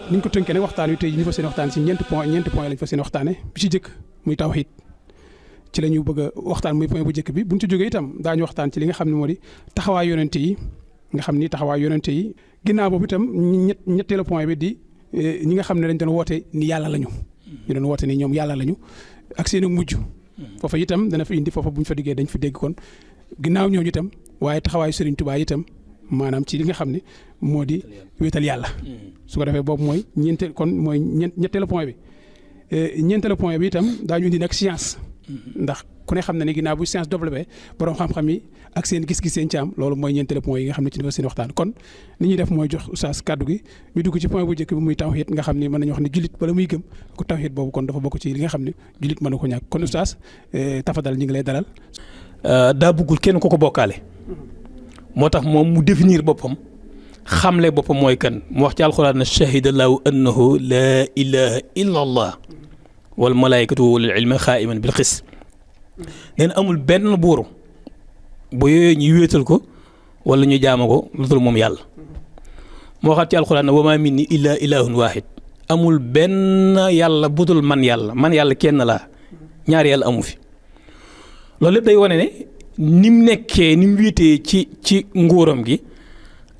ni ñu ko tënkee nag waxtaan wi tey ñu fas yéene waxtaan ci ñeenti point lañ fas yéene waxtaane bi ci jëkk muy tawhid ci la ñu bëgg a waxtaan muy point bu jëkk bi buñ ci jógee itam daañu waxtaan ci li nga xam ne moo di taxawaay yonente yi nga xam ni taxawaay yonente yi ginnaaw boobu itam ñetteelu point bi di ñi nga xam ne dañ doon woote ni yàlla lañu ñu doon woote ni ñoom yàlla lañu ak seen mujj foofa itam dana fa indi foofa bu ñu fa diggee dañ fa dégg kon ginnaaw ñooñu itam waaye taxawaayu Serigne Touba itam maanaam ci li nga xam ne moo di wéetal yàlla su ko defee boobu mooy ñetteelu point bi ñeenteelu point bi itam daañu indi nag science ndax ku ne xam na ne ginnaaw bu science développé borom xam-xam yi ak seen gis-gis seen ci am loolu mooy ñeenteelu point yi nga xam ne ci dafa seen waxtaan kon li ñuy def mooy jox oustaz kàddu gi ñu dugg ci point bu njëkk bi muy tawhid nga xam ne mën nañu wax ne jullit bala muy gëm ko tawhid boobu kon dafa bokk ci li nga xam ne jullit mën na ko ñàkk kon oustaz tafadal ñu ngi lay dalal. daa bëggul kenn ku ko bokkaale moo tax moom mu définir boppam xamle boppam mooy kan mu wax ci alxuraan ne shahida allahu annahu laa ilaha illa allah wal malaikatu wal ilmi xaa'iman bil qis nee na amul benn buur bu yooyu ñu wéetal ko wala ñu jaama ko lu dul moom yàlla moo waxaat ci alxuraan ne wa maa minni illa ilahun waahid amul benn yàlla budul man yàlla kenn laa ñaari yàlla amu fi loolu lépp day wane ne ni mu nekkee ni mu wéetee ci nguuram gi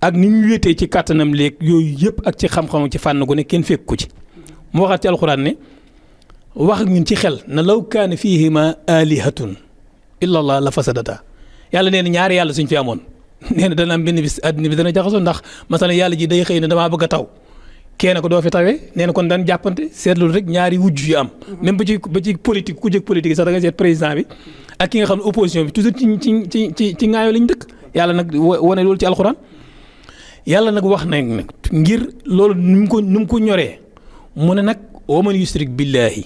ak ni mu wéetee ci kàttanam léeg yooyu yëpp ak ci xam-xam ci fànn gu ne kenn fekk ko ci moo waxaat ci alxuraan ne wax ak ñun ci xel na law kaana fiihima alihatun illa allah la fasadata yàlla nee na ñaari yàlla suñ fi amoon nee na dana am benn bis àddina bi dana jaxasoo ndax masalan yàlla ji day xëy na damaa bëgg a taw kenn ko doo fi tawee nee na kon daan jàppante seetlu rek ñaari wujj yu am même ba ci politique ku jëkk politique sax da nga seet président bi ak ki nga xam ne opposition bi toujours ci ŋaayoo lañ dëkk yàlla nag wane loolu ci alxuraan yàlla nag wax na nag ngir loolu nu mu ko ñoree mu ne nag wa man yusrik billahi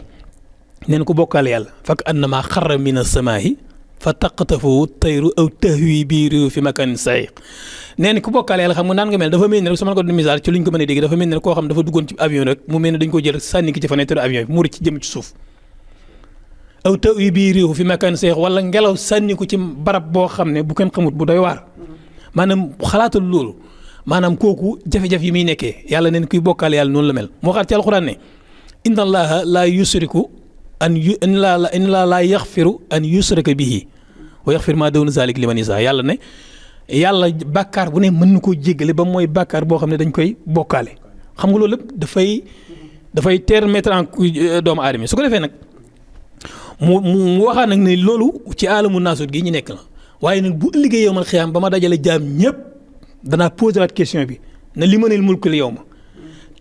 nee na ko bokkaale yàlla fak annama xarra min as-samaa'i fa taqtafu tayru aw tahwi bi réew fi makan sahiq nee na ku bokkaale yàlla xam nga naan nga mel dafa mel ni rek su ma ko doon misaal ci luñ ko mën a dégg dafa mel ni rek koo xam dafa duggoon ci avion rek mu mel ne dañ ko jël sànni ki ci fenêtre avion bi mu rëcc ci jëm ci suuf aw tahwi bi réew fi makan sahiq wala ngelaw sànni ko ci barab boo xam ne bu kenn xamut bu doy waar maanaam xalaatal loolu maanaam kooku jafe-jafe yi muy nekkee yàlla neen kuy bokkaale yàlla noonu la mel moo xaat ci alxuraan ne inna allaha laa yusriku inna laa yaxfiru an yusraka bihi wa yaxfir maa dawna zalik liman yasa yàlla ne yàlla bàkkaar bu ne mën na koo jéggale ba mooy bàkkaar boo xam ne dañ koy bokkaale xam nga loolu lépp dafay permettre en doomu aadama su ko defee nag mu waxaa nag ne loolu ci aalamu naasut gi ñu nekk la waaye nag bu ëllëgee yowmal xiyaam ba ma dajale jaam ñëpp danaa posé waat question bi na li mëneel mulkul yow ma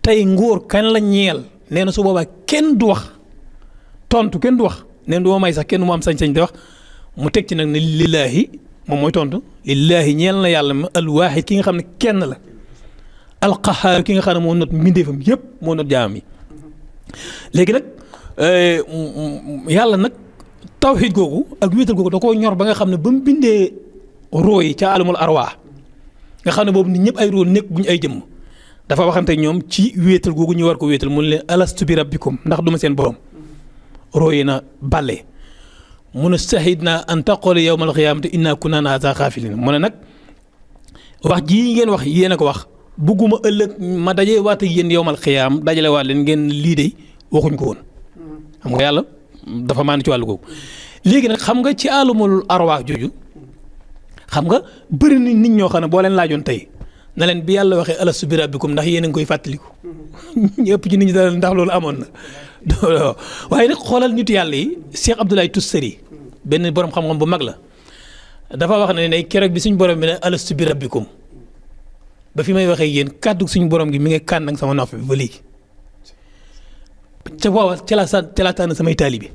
tey nguur kan la ñeel nee na su boobaa kenn du wax tontu kenn du wax nee na du ma may sax kenn mu am sañ-sañ di wax mu teg ci nag ne lillaahi moom mooy tontu lillaahi ñeel na yàlla ma alwaahid ki nga xam ne kenn la alqahaar ki nga xam ne moo not mbindeefam yëpp moo not jaamam yi léegi nag yàlla nag tawxiid googu ak wéetal googu da koo ñor ba nga xam ne ba mu bindee roo yi ca alamul arwaa nga xam ne boobu nit ñëpp ay roo nekk guñ ay jëmm dafa waxante ñoom ci wéetal googu ñu war ko wéetal mu ne leen alastu bi rabbikum ndax duma seen borom rooyi na bàlle mu ne sahidna an taqoole yawmal xiyaamati inna kunna an haazaa xaafiliin mu ne nag wax jii ngeen wax yéen a ko wax bugguma ëllëg ma daje waat ak yéen yawmal xiyaam dajale waat leen ngeen lii de waxuñ ko woon xam nga yàlla dafa maan ci wàllu googu léegi nag xam nga ci alamul arwaax jooju xam nga bëri na nit ñoo xam ne boo leen laajoon tey na leen bi yàlla waxee alastu bi rabbikum ndax yéen a ngi koy fàttaliku ñëpp ci nit ñi daal ndax loolu amoon na waaye nag xoolal nitu yàlla yi Cheikh Abdoulaye Toussiri benn borom xam-xam bu mag la dafa wax ne keroog bi suñu borom bi ne alastu bi rabbikum ba fi may waxee yéen kàddu suñu borom gi mi ngi kànd ak sama nopp bi ba léegi ca booba ca la tànn samay taalibe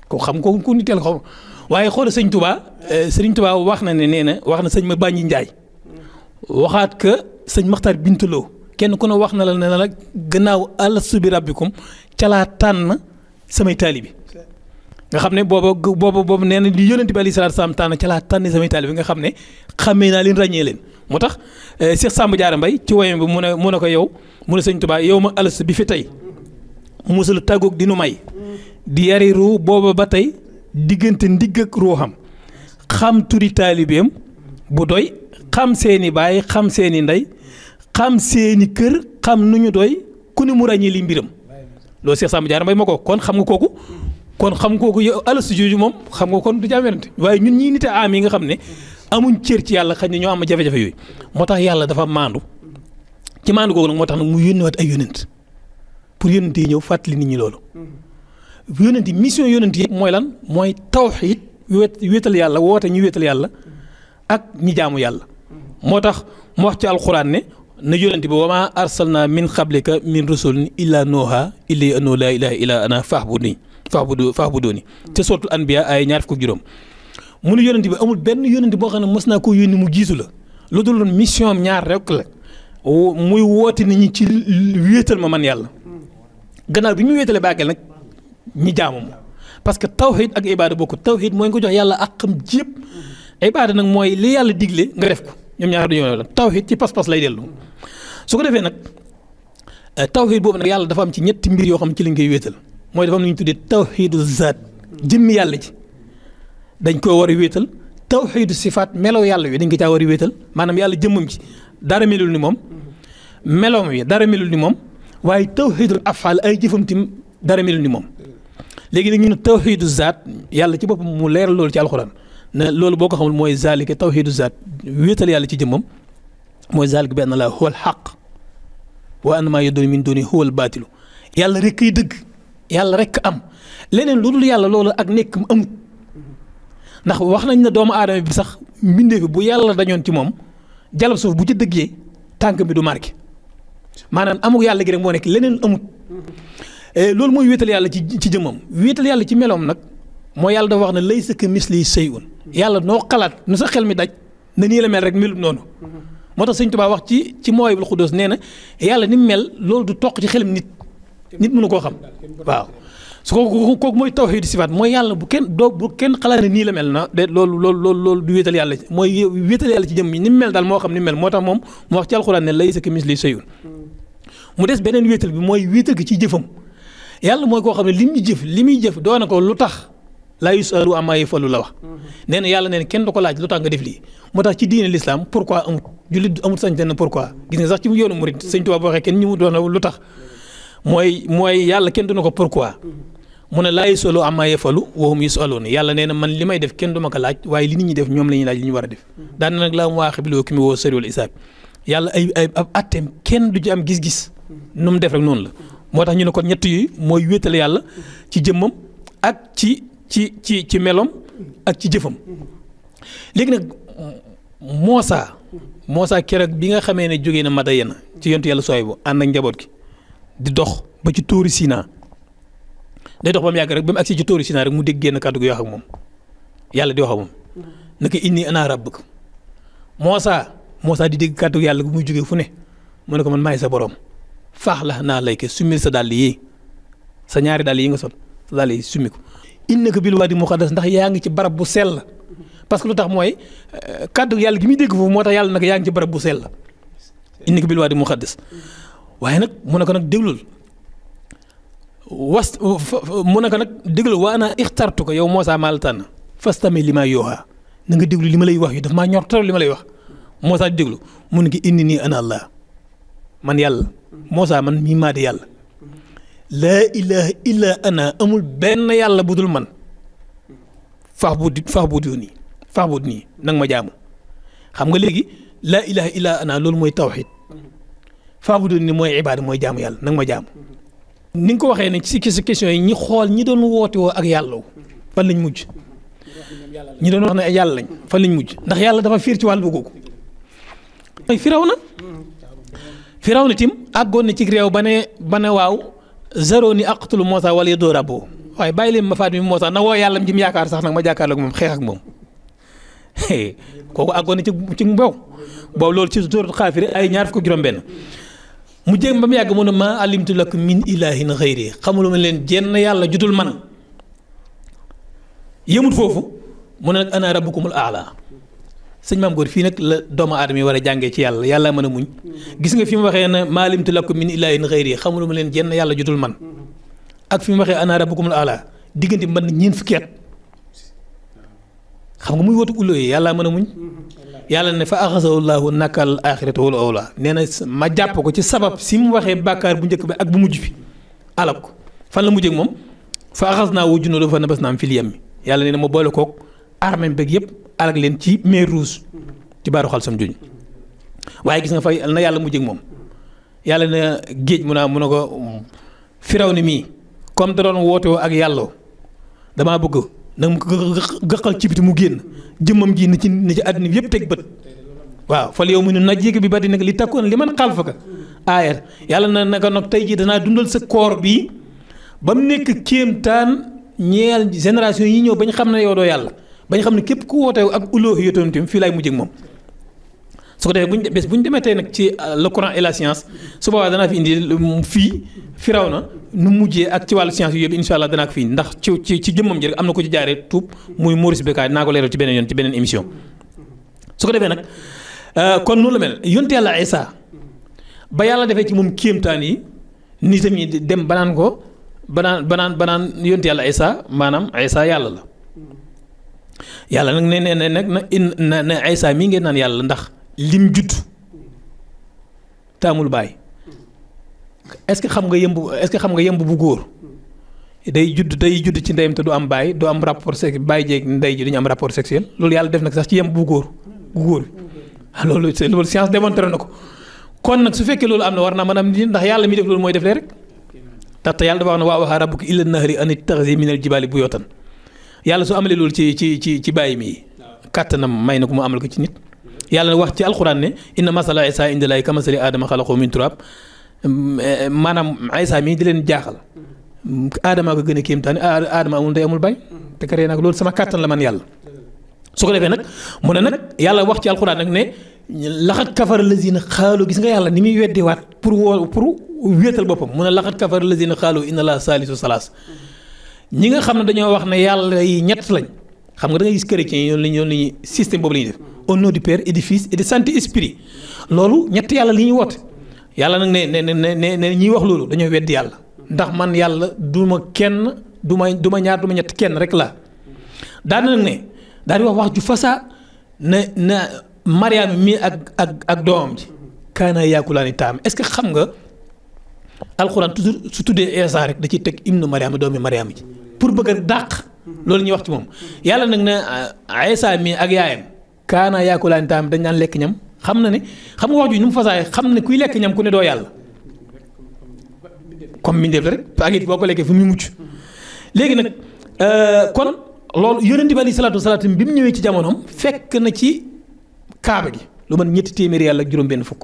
ko xam ko ku niteel xaw waaye xoolal sëñ Touba wax na ne nee na wax na sëñ ma Bàññi Njaay waxaat que sëñ Maxtaar Bintuloo kenn ku ne wax na la ne la gannaaw alastu bi rabbikum ca laa tànn samay taalibe nga xam ne boobu nee na li yónent bi alayhi salaatu salaam tànn ca laa tànn samay taalibe nga xam ne xamee naa leen ràññee leen moo tax Cheikh Samba Diarra Mbaye ci woyam bi mu ne ko yow mu ne sëñ Touba yow ma alastu bi fi tey musula tàggoog di nu may di yari ruu booba ba tey diggante ndigg ak ruuxam xam turi taalibeem bu doy xam seeni baay xam seeni ndey xam seeni kër xam nu ñu doy ku ni mu ràññee li mbiram loolu Cheikh Samba Diarra Mbaye ma ko kon xam nga kooku kon xam kooku yow alastu jooju moom xam nga kon du jaamerante waaye ñun ñii nite am yi nga xam ne amuñ cër ci yàlla xëy na ñoo am jafe-jafe yooyu moo tax yàlla dafa maandu ci maandu googu nag moo tax nag mu yónniwaat ay yónent pour yónent yi ñëw fàttali nit ñi loolu yónent yi mission yónent yi mooy lan mooy tawxiid wéetal yàlla woote ñu wéetal yàlla ak ñi jaamu yàlla moo tax mu wax ci alxuraan ne na yónent bi wa maa arsalna min qablika min rusulin illa nooha illa annahu laa ilaaha illa ana fa'buduuni te suratul anbiya ay 26 mu ne yónent bi amul benn yónent boo xam ne mos naa koo yónni mu jiitu la lu dul mission am ñaar rek la muy woote nit ñi ci wéetal ma man yàlla gannaaw bi ñu wéetalee bàggeel nag ñi jaamu ma parce que tawxiid ak ibaada bokku tawxiid mooy nga ko jox yàlla ak xam jépp ibaada nag mooy li yàlla digle nga def ko ñoom ñaar dañoo la tawxiid ci pas-pas lay dellu su ko defee nag tawxiid boobu nag yàlla dafa am ci ñetti mbir yoo xam ci lañ koy wéetal mooy dafa am lu ñu tuddee tawxiidu zaat jëmmi yàlla ji dañ koo war a wéetal tawxiidu sifaat melow yàlla wi dañ ko caa war a wéetal maanaam yàlla jëmmam ci dara melul ni moom meloom wi dara melul ni moom waaye tawxiidul afaal ay jëfam tim dara melul ni moom léegi nag ñu ne tawxiidu zaat yàlla ci boppam mu leeral loolu ci alxuraan ne loolu boo ko xamul mooy zaalika tawxiidu zaat wéetal yàlla ci jëmmam mooy zaalika bi anna laaha huwal xaq wa anna maa yad'uuna min duunihi huwal baatilu yàlla rek kay dëgg yàlla rek am leneen lu dul yàlla loolu ak nekk mu amut ndax wax nañ ne doomu aadama bi sax mbindee fi bu yàlla dañoon ci moom jalab suuf bu ci dëggee tànk bi du marqué maanaam amul yàlla gi rek moo nekk leneen amut loolu mooy wéetal yàlla ci jëmmam wéetal yàlla ci meloom nag mooy yàlla dafa wax ne laysa kamislihi shay'un yàlla noo xalaat nu sa xel mi daj na nii la mel rek melut noonu moo tax Sëñ Tuubaa wax ci Mawaahibul Quddus nee na yàlla ni mu mel loolu du toq ci xelam nit mënu koo xam waaw su ko kooku mooy tawhiid sifaat mooy yàlla bu kenn xalaat ne nii la mel na de loolu du wéetal yàlla mooy wéetal yàlla ci jëm ni mu mel daal moo xam ni mu mel moo tax moom mu wax ci alxuraan ne laysa kamislihi shay'un mu des beneen wéetal bi mooy wéetal gi ci jëfam yàlla mooy koo xam ne li muy jëf doona ko lu tax laa yusalu ammaa yafalu la wax nee na yàlla nee na kenn du ko laaj lu tax nga def lii moo tax ci diine l'islam pourquoi amut jullit amut sañ na pourquoi gis nga sax ci yoonu murid Sëñ Tuubaa boo waxee kenn ñu mu doona lu tax mooy yàlla kenn du na ko pourquoi mu ne laa yusalu ammaa yafalu wa hum yusaluun yàlla nee na man li may def kenn du ma ko laaj waaye li nit ñi def ñoom la ñuy laaj li ñu war a def daan nag laa mu waaxib loo ki mi woo sariwul isaab yàlla ay ab atteem kenn du ci am gis-gis nu mu def rek noonu la moo tax ñu ne kon ñett yi mooy wéetal yàlla ci jëmmam ak ci melom ak ci jëfam léegi nag Muusaa keroog bi nga xamee ne jógee na Madayana ci yontu yàlla Suwaybu ànd ak njaboot gi di dox ba ci tóori Sinaa day dox ba mu yàgg rek ba mu agsi ci tóori Sinaa rek mu dégg génn kàddu gi wax ak moom yàlla di wax ak moom naka inni ana rabbuka Muusaa di dégg kàddu yàlla bu muy jógee fu ne mu ne ko man maay sa borom faax la naa lay ke summil sa dàll yi sa ñaari dàll yi nga sol sa dàll yi summi ko innaka bil waadi muqaddas ndax yaa ngi ci barab bu sell parce que lu tax mooy kàddu yàlla gi muy dégg foofu moo tax yàlla nag yaa ngi ci barab bu sell innaka bil waadi muqaddas waaye nag mu ne ko nag déglul mu ne ko nag déglul wa ana ixtartu ko yow Muusaa maa la tànn fastami li maa yooxaa na nga déglu li ma lay wax yu daf maa ñor trop li ma lay wax Muusaa di déglu mu ne ko inni nii ana Allah man yàlla Muusaa man mii maa di yàlla laa ilaha illa ana amul benn yàlla bu dul man faax bu nii nag ma jaamu xam nga léegi laa ilaha illa ana loolu mooy tawxiid faax bu nii mooy ibaada mooy jaamu yàlla nag ma jaamu ni nga ko waxee ne ci question yi ñi xool ñi doon woote woo ak yàlla fan lañ mujj ñi doon wax ne yàlla lañ fan lañ mujj ndax yàlla dafa fiir ci wàllu googu mooy Firawna tim àggoon na ci réew ba ne waaw zaro ni aqtulu Muusaa wala yadoo rabbo waaye bàyyi leen ma faat mi Muusaa na woo yàlla jim yaakaar sax nag ma jàkkaarloog moom xeex ak moom kooku àggoon na ci mbow boobu loolu ci sóoratu Xaafir ay 26 mu jéem ba mu yàgg mu ne maa alimtu lakum min ilaahin xayri xamuluma leen jenn yàlla judul man yëmut foofu mu ne nag ana rabbukumul aala sëñ Maam Góor fii nag la doomu aadama yi war a jàngee ci yàlla mën a muñ gis nga fi mu waxee ne maa alimtu lakum min ilaahin xayri xamuluma leen jenn yàlla judul man ak fi mu waxee ana rabbukumul a'la diggante mën na ñeent fukki at xam nga muy wootu ulloo yi yàlla mën a muñ yàlla ne fa axasahu llaahu nakal axirata wal awla nee na ma jàpp ko ci sabab si mu waxee bàkkaar bu njëkk bi ak bu mujj bi alak ko fan la mujjee ak moom fa axasnaa wa junuudahu fa nabasnaahum fil yammi yàlla nee na ma boole koog armée beeg yëpp alak leen ci mer Rouge ci baaru xal sam juñ waaye gis nga fa na yàlla mujjee ak moom yàlla na géej mun a ko Firawna mii comme da doon woote woo ak yàlla damaa bëgg nag mu ko gëqal ci biti mu génn jëmmam ji ni ci àddina bi yëpp teg bët waaw fal yow mu ne najjiika bi badi nag li takkoon li man xalfaka aayat yàlla na naka nag tey jii danaa dundal sa koor bi ba mu nekk kéemtaan ñeel génération yi ñëw bañ xam ne yow doo yàlla bañ xam ne képp ku woote ak uluuhiyyatoon tamit fii laay mujj ak moom su ko defee bu ñu demee tey nag ci le Coran et la science su boobaa danaa fi indi fii Firawna nu mujjee ak ci wàllu science yu yëpp incha allah danaa ko fi indi ndax ci jëmmam ji rek am na ko ci jaaree tuub muy Maurice Bucaille dinaa ko leeral ci beneen yoon ci beneen émission. su ko defee nag kon noonu la mel yonent yàlla Isa ba yàlla defee ci moom kéemtaan yi nitam yi dem banaan ko banaan yonent yàlla Isa maanaam Isa yàlla la yàlla nag nee nag Isa mii ngeen naan yàlla ndax. lim judd taamul baay est-ce que xam nga yemb bu góor day judd ci ndeyam te du am baay du am rapport sexuel baay jeeg ndey ji duñu am rapport sexuel loolu yàlla def nag sax ci yemb bu góor bi loolu science démontré na ko kon nag su fekkee loolu am na war naa mën a am ndax yàlla mi def loolu mooy def lee rek ndaxte yàlla dafa wax ne wa awhaa rabbuka ila nahri an ittakhidhi minal jibaali buyuutan yàlla su amalee loolu ci bàyyi mi kàttanam may na ko mu amal ko ci nit yàlla wax ci alxuraan ne inna masala Isa inda Llaahi kamasali aadama xalaqahu min turaab maanaam Isa mii di leen jaaxal aadama ko gën a kéemtaane aadama amul ndey amul baay te karee nag loolu sama kàttan la man yàlla su ko defee nag mu ne nag yàlla wax ci alxuraan nag ne laxat kafara lazina xaalu gis nga yàlla ni muy weddiwaat pour wéetal boppam mu ne laxat kafara lazina xaalu inna Llaaha saalisu salaas ñi nga xam ne dañoo wax ne yàlla yi ñett lañ xam nga da ngay gis chrétiens yi ñoom la ñuy système boobu la ñuy def au nom du Père et du Fils et du Saint-Esprit loolu ñett yàlla li ñuy woote yàlla nag ne ñiy wax loolu dañoo weddi yàlla ndax man yàlla du ma kenn du ma ñaar du ma ñett kenn rek la daan nag ne daal di wax ju fasaa na Mariama mi ak doomam ji kaana yaakulaani taam est-ce que xam nga alxuraan toujours su tuddee Isa rek da ciy teg ibnu Mariama doomi Mariama ji pour bëgg a dàq loolu ñuy wax ci moom yàlla nag ne Isa mi ak yaayam kaana yaakulaani taam dañ naan lekk ñam xam na ne xam nga wax ju nu mu fasaay xam ne kuy lekk ñam ku ne doo yàlla comme mbindeef la rek ak it boo ko lekkee fu muy mucc léegi nag kon loolu yonent bi alayhi salaatu wasalaam bi mu ñëwee ci jamonoom fekk na ci kaaba gi lu man ñetti téeméeri yàlla ak juróom-benn fukk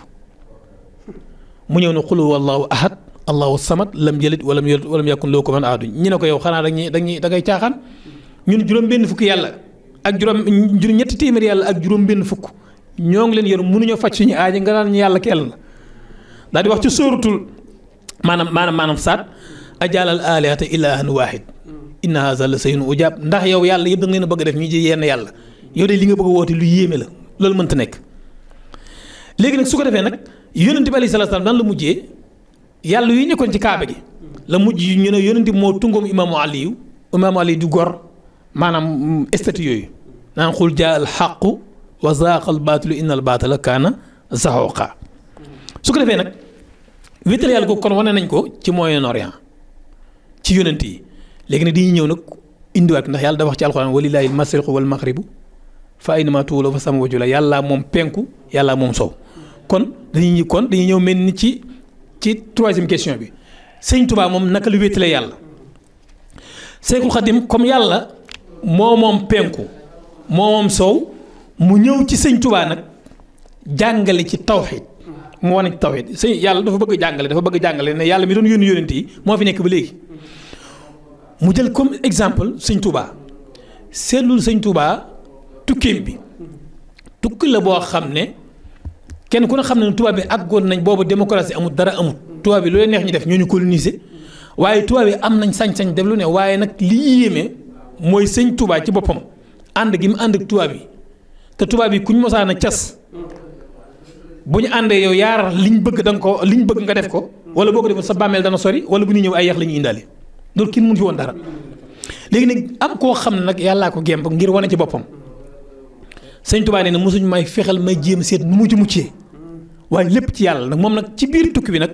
mu ñëw ne qul huwallaahu ahad allahu samad lam yalid walam yulad walam yakun lahu kufuwan ahad ñu ne ko yow xanaa da ngay caaxaan ñun juróom-benn fukk yàlla ak ñetti téeméeri yàlla ak juróom-benn fukk ñoo ngi leen yor mënuñoo faj suñu aaja nga naan ñu yàlla kenn la daal di wax ci sóoratul maanaam saat ajaalal aalihata ilaahan waahid inna haazaa la shay'un ujaab ndax yow yàlla yëpp da nga leen a bëgg a def ñu ji yenn yàlla yow de li nga bëgg a woote lu yéeme la loolu mënta nekk léegi nag su ko defee nag yonent bi alayhi salaatu salaam dan la mujjee yàlla yu nekkoon ci kaaba gi la mujj ñu ne yonent bi moo tungoom imaamu Ali du gor maanaam statut yooyu naan xul jaa al xaqu wa zaaqa al baatilu inna al baatila kaana zahuuqa su ko defee nag wéetal yàlla ko kon wane nañ ko ci Moyen-Orient ci yonent yi léegi nag dañuy ñëw nag indiwaat ndax yàlla dafa wax ci alxuraan walillaahi al mashriqu wal maghribu fa aynamaa tuwallu fa samma wajhu llaahi yàlla moom penku yàlla moom sow kon dañuy ñëw mel ni ci troisième question bi sëñ Tuubaa moom naka lu wéetalee yàlla Seexul Xadim comme yàlla moo moom penku moo moom sow mu ñëw ci sëñ Tuubaa nag jàngale ci tawxiid mu wane ci tawxiid sëñ yàlla dafa bëgg jàngale ne yàlla mi doon yónni yónent yi moo fi nekk ba léegi mu jël comme exemple sëñ Tuubaa seetlul sëñ Tuubaa tukkeem bi tukki la boo xam ne kenn ku ne xam ne tubaab bi àggoon nañ boobu démocratie amul dara amul tubaab bi lu leen neex ñu def ñoo ñu coloniser waaye tubaab bi am nañ sañ-sañ def lu ne waaye nag li yéeme mooy sëñ Tuubaa ci boppam ànd gi mu ànd ak tubaab yi te tubaab yi kuñ mosaan a cas bu ñu àndee yow yaar liñ bëgg nga def ko wala boo ko defee sa bàmmeel dana sori wala bu ñu ñëw ay yax la ñuy indaale loolu kenn mënu ci woon dara léegi nag am koo xam ne nag yàllaa ko gemb ngir wane ci boppam sëñ Tuubaa nee na mosuñ may fexeel may jéem seet nu mu ci muccee waaye lépp ci yàlla nag moom nag ci biir tukki bi nag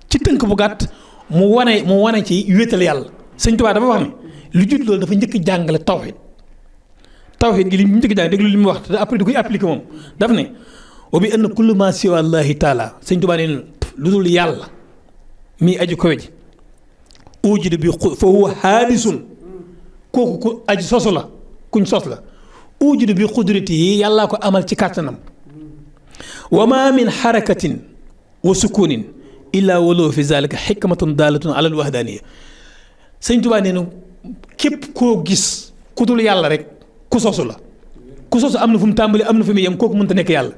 ci tënk bu gàtt mu wane ci wéetal yàlla sëñ Tuubaa dafa wax ne lu jut loolu dafa njëkk jàngale tawhid gi li mu njëkk jàngale déglu li mu wax te après du koy appliqué moom daf ne wa bi anna kullu ma siwa Allahi taala sëñ Tuubaa nee na lu dul yàlla mii aju kawe ji ujidu bi fa huwa haadisun kooku ku aji sosu la kuñ sos la ujidu bi qudrati yi yàllaa ko amal ci kàttanam wa ma min xarakatin wa sukunin illa waloo fi zalika xikmatun daalatun ala alwahdaniya sëñ Tuubaa nee na képp koo gis ku dul yàlla rek ku sosu la ku sosu am na fu mu tàmbali am na fu mu yem kooku mënta nekk yàlla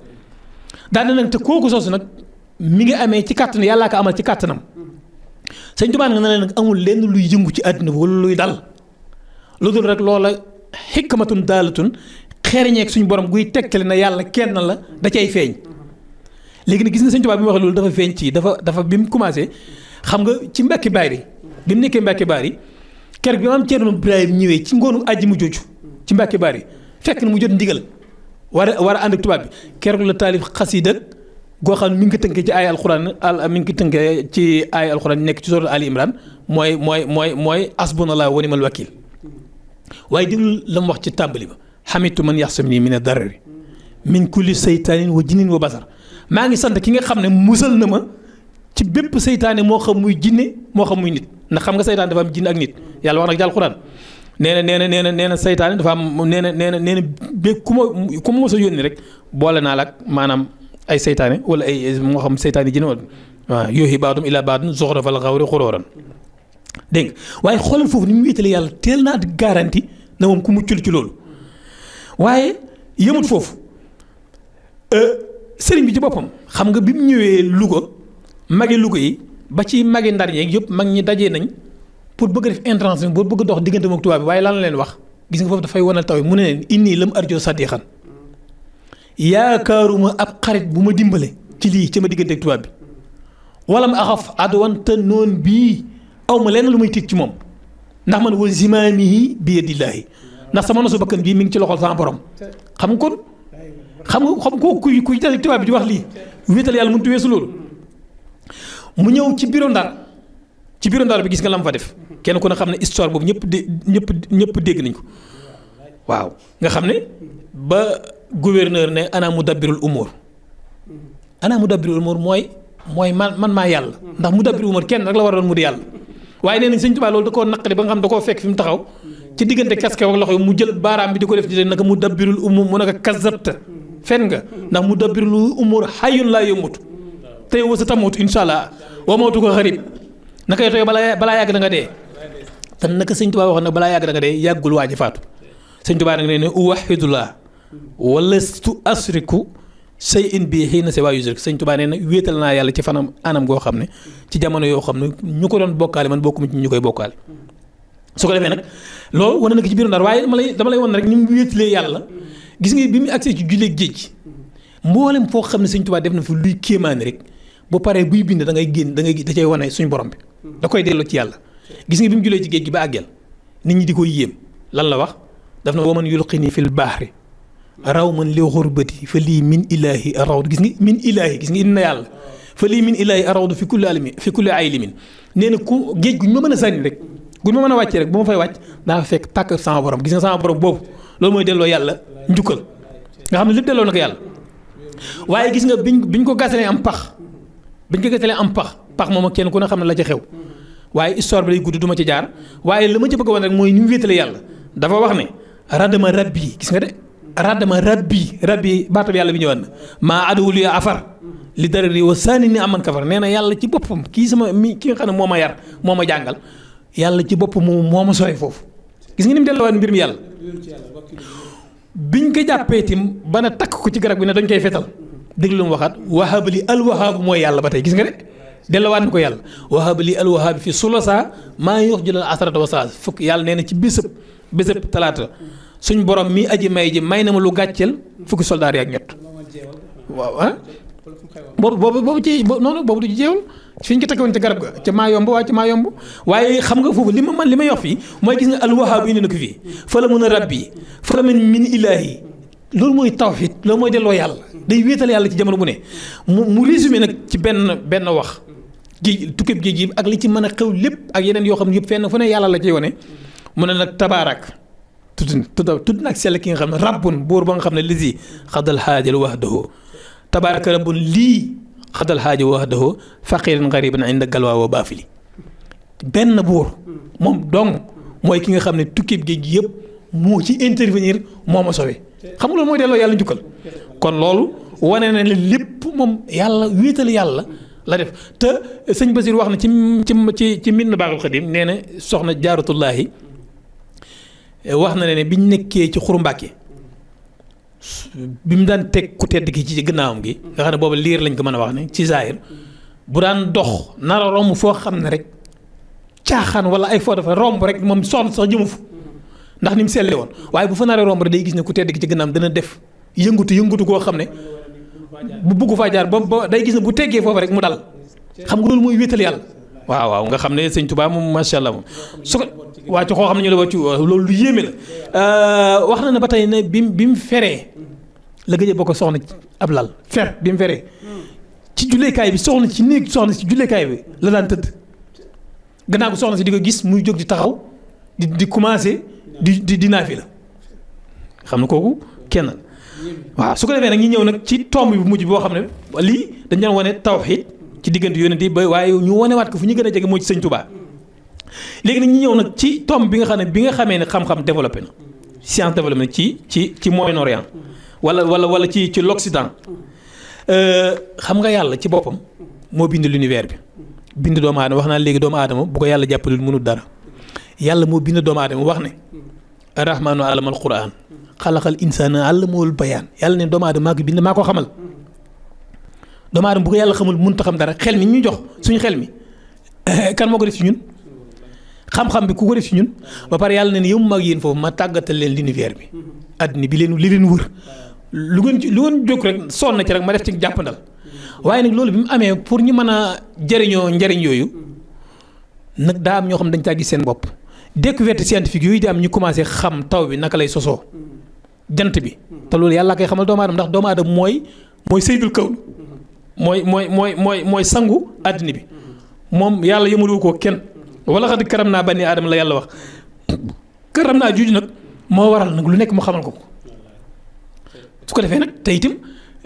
daane nag te kooku sosu nag mi ngi amee ci kàttan yàllaa ko amal ci kàttanam sëñ Tuubaa nag na nag amul lenn luy yëngu ci àddina bi wala luy dal lu dul rek loola xikmatun daalatun xereñeeg suñu borom guy tekkale na yàlla kenn la da cay feeñ léegi nag gis nga sëñ Tuubaa bi mu waxee loolu dafa feeñ ci dafa bi mu commencé xam nga ci Mbàkke Baari bi mu nekkee Mbàkke Baari keroog bi maam Ceerno Ibrahima ñëwee ci ngoonu àjji mu jooju ci Mbàkke Baari fekk na mu jot ndigal war a ànd ak tubaab bi keroog la taalif xasiida goo xam ne mi ngi ko tënkee ci ay alxuraan mi ngi ko tënkee ci ay alxuraan nekk ci sourate Ali Imran mooy asbunallahu wa ni'mal wakiil waaye déglu la mu wax ci tàmbali ba xamitu man yaxsamni min ad-darari min kulli seytaanin wa jinnin wa basar maa ngi sant ki nga xam ne musal na ma ci bépp seytaane moo xam muy jinne moo xam muy nit ndax xam nga seytaane dafa am jinne ak nit yàlla wax nag ci alxuraan nee na seytaane dafa am nee na bé ku ma mos a yónni rek boole naa la ak maanaam ay seytaane wala ay moo xam seytaane jinne wala waaw yooyu baadum ilaa baadum zuxrafal xawri xurooran dégg nga waaye xoolal foofu ni mu wéetale yàlla teel naa di garanti na moom ku muccul ci loolu waaye yëmut foofu sëriñ bi ci boppam xam nga bi mu ñëwee Louga magi Louga yi ba ci magi Ndar yeeg yëpp mag ñi dajee nañ pour bëgg a def intervention pour bëgg a dox diggante moom tubaab bi waaye lan la leen wax gis nga foofu dafay wanal taw yi mu ne leen inni lam arjo saddiqan yaakaaruma ab xarit bu ma dimbale ci lii ci ma diggante ak tubaab bi wala ma axaf adwan te noon bii aw ma lenn lu may tiit ci moom ndax man wa zimaamihi bi yadillaahi ndax sama nosu bakkan bii mi ngi ci loxol sama borom xam nga kon xam ko kuy dal tubaab bi di wax lii wéetal yàlla mënut a weesu loolu mu ñëw ci bureau Ndar bi gis nga la mu fa def kenn ku ne xam ne histoire boobu ñëpp dégg nañ ko waaw nga xam ne ba gouverneur ne ana mudabbirul umur mooy man maa yàlla ndax mudabbirul umur kenn rek la war a doon mu di yàlla waaye nee nañ sëñ Tuubaa loolu da koo naqari ba nga xam da koo fekk fi mu taxaw ci diggante casque ak loxo yi mu jël baaraam bi di ko def di naka mudabbirul umur mu naka kazabta fen nga ndax mudabbirul umur hayyun laa yamuutu te yow sa tamuut insha allah wa mawtu ko xarib naka yow balaa yàgg da nga dee te naka sëñ Tuubaa waxoon nag balaa yàgg da nga dee yàggul waa ji faatu sëñ Tuubaa nag nee ne uwahidullah walastu asriku shay'in bi xiina se waa yusrik sëñ Tuubaa nee na wéetal naa yàlla ci fanam anam goo xam ne ci jamono yoo xam ne ñu ko doon bokkaale man bokkuma ci ñu koy bokkaale su ko defee nag loolu wane na ko ci biir Ndar waaye dama lay wan rek ni mu wéetalee yàlla gis nga bi mu agsee ci julleeg géej mboolem foo xam ne sëñ Tuubaa def na fi luy kéemaani rek bu paree buy bind da ngay génn da cay wane suñu borom bi da koy delloo ci yàlla gis nga bi mu jullee ci géej gi ba àggel nit ñi di koy yéem lan la wax daf na waman yulqini fil bahri raw man li xurbati fa lii min ilaahi arawdu gis nga min ilaahi gis nga indi na yàlla fa lii min ilaahi arawdu fi kulli aylimin nee na ku géej guñ ma mën a sànni rek guñ ma mën a wàccee rek bu ma fay wàcc daa fekk tàkk sama borom gis nga sama borom boobu loolu mooy delloo yàlla njukkal nga xam ne lépp delloo na ko yàlla waaye gis nga biñ ko gasalee am pax pax moom ak kenn ku ne xam ne la ca xew waaye histoire bi lay gudd du ma ci jaar waaye la ma ci bëgg a wan rek mooy ni mu wéetale yàlla dafa wax ne radama rabbi gis nga de radama rabbi baatab yàlla bi ñëwaat na maa adawul ya afar li darari wa saani ni aman kafar nee na yàlla ci boppam ki nga xam ne moo ma yar moo ma jàngal yàlla ci boppam moo ma sooy foofu gis nga ni mu delloowaat mbir mi yàlla biñ ko jàppee tim ba na takk ko ci garab bi ne dañ koy fetal dégg lu mu waxaat wahabali alwahaabu mooy yàlla ba tey gis nga de delloowaat na ko yàlla wahabali alwahaabi fi sulasa maa ngi wax jëlal asarata wa saa fukk yàlla nee na ci bésëb talaata suñ borom mi aji may ji may na ma lu gàcceel fukki soldaar yi ak ñett waaw boobu ci noonu boobu du ci jeewul fi ñu ko tekkoon ca garab ga ca maa yomb waaye xam nga foofu li ma yox fii mooy gis nga alwahaab indi na ko fii fa la mën a rabbi fa la min ilaahi loolu mooy tawhid loolu mooy delloo yàlla day wéetal yàlla ci jamono bu ne mu résumé nag ci benn wax géej tukkib géej gi ak li ci mën a xew lépp ak yeneen yoo xam ne yëpp fenn fu ne yàlla la ci wone mu ne nag tabaarak tudd nag sell ki nga xam ne rabbun buur ba nga xam ne lisi xadal xaajal wahdahu tabaaraka rabbun lii xadal xaaja wahdahu faqiran gariban inda galwaa wa baafili benn buur moom dong mooy ki nga xam ne tukkib géej gi yëpp moo ci intervenir moo ma sowe xam nga loolu mooy delloo yàlla njukkal kon loolu wane na ne lépp moom yàlla wéetal yàlla la def te sëñ Basir wax na ci Minanu Baaxil Xadim nee na soxna Jaaratullaahi wax na ne biñ nekkee ci Xuru Mbàkke bi mu daan teg ku tedd ki ci gannaawam gi nga xam ne booba liir lañ ko mën a wax ne ci zaahir bu daan dox nar a romb foo xam ne rek caaxaan wala ay foo dafa romb rek moom soxna sax jëmu fu ndax ni mu selle woon waaye bu fa naree romb rek day gis ne ku tedd ki ci gannaawam dana def yëngutu koo xam ne bu bugg faa jaar ba day gis ne bu teggee foofu rek mu dal xam nga loolu mooy wéetal yàlla waaw nga xam ne sëñ Tuubaa moom macha allah moom su ko waa ci xoo xam ne ñu la wàccu loolu lu yéeme la wax na ne ba tey ne bi mu feree la gëj a bokk soxna ci ab lal bi mu feree ci julleekaay bi soxna ci néeg soxna ci julleekaay bi la daan tëdd gannaaw ko soxna si di ko gis muy jóg di taxaw di commencé di naafi la xam ne kooku kenn waaw su ko defee nag ñu ñëw nag ci tomb bi mujj boo xam ne lii dañ doon wane tawxiid ci diggante yonent yi ba waaye ñu wanewaat ko fu ñu gën a jege moo ci sëñ Tuubaa léegi nag ñu ñëw nag ci tomb bi nga xamee ne xam-xam développé na science développé na ci Moyen-Orient wala ci l'Occident xam nga yàlla ci boppam moo bind l'univers bi bind doomu aadama wax naa léegi doomu aadama bu ko yàlla jàppalul mënul dara yàlla moo bind doomu aadama wax ne arrahmaanu allama alquran xalaqal insaana allamahul bayaan yàlla ne doomu aadama maa ko bind maa ko xamal doomu aadama bu ko yàlla xamul mënut a xam dara xel mi ñu jox suñu xel mi kan moo ko def ci ñun xam-xam bi ku ko def ci ñun ba pare yàlla ne yow mag yéen foofu ma tàggatal leen l'univers bi àddina bi li leen wër lu ngeen jóg rek sonn na ci rek ma def ci jàppandal waaye nag loolu bi mu amee pour ñu mën a jëriñoo njëriñ yooyu nag daa am ñoo xam dañ caa gis seen bopp découverte scientifique yooyu di am ñu commencé xam taw bi naka lay sosoo jant bi te loolu yàlla koy xamal doomu aadama ndax doomu aadama mooy saydul kawn mooy sangu àddina bi moom yàlla yëmalu ko kenn wala xad karam naa bani aadama la yàlla wax karam naa juuju nag moo waral nag lu nekk mu xamal ko su ko defee nag te itam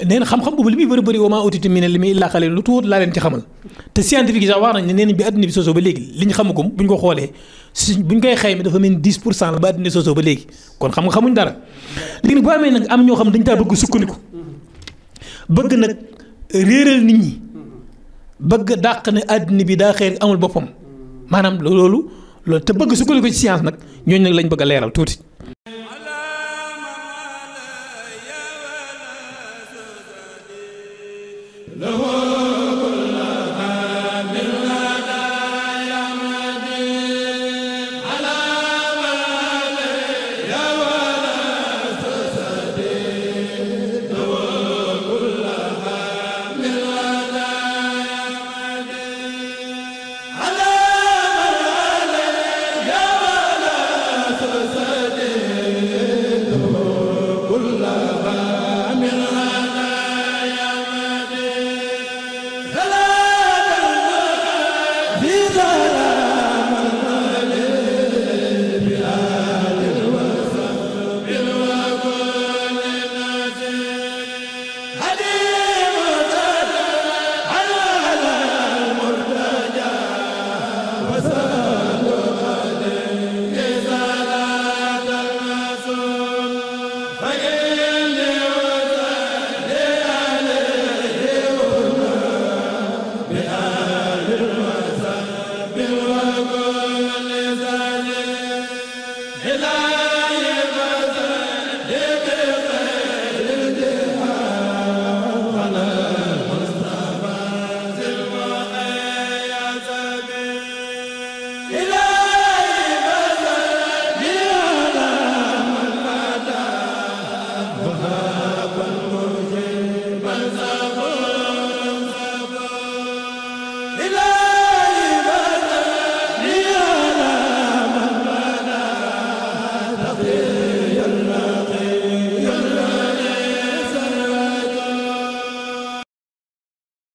nee na xam-xam boobu li muy bëri wa maa utiitum mina l-ilmi illaa qaliilan lu tuut laa leen ci xamal te scientifique yi sax wax nañ ne nee nañ bi àddina bi sosoo ba léegi li ñu xamagum bu ñu ko xoolee bu ñu koy xayma dafa mel ni 10% la ba àddina sosoo ba léegi kon xam nga xamuñ dara léegi nag boo amee nag am ñoo xam dañ taa bëgg sukkandiku bëgg nag réeral nit ñi bëgg dàq ne àddina bi daa xeer amul boppam maanaam loolu te bëgg sukkandiku ci science nag ñooñu nag lañ bëgg a leeral tuuti. له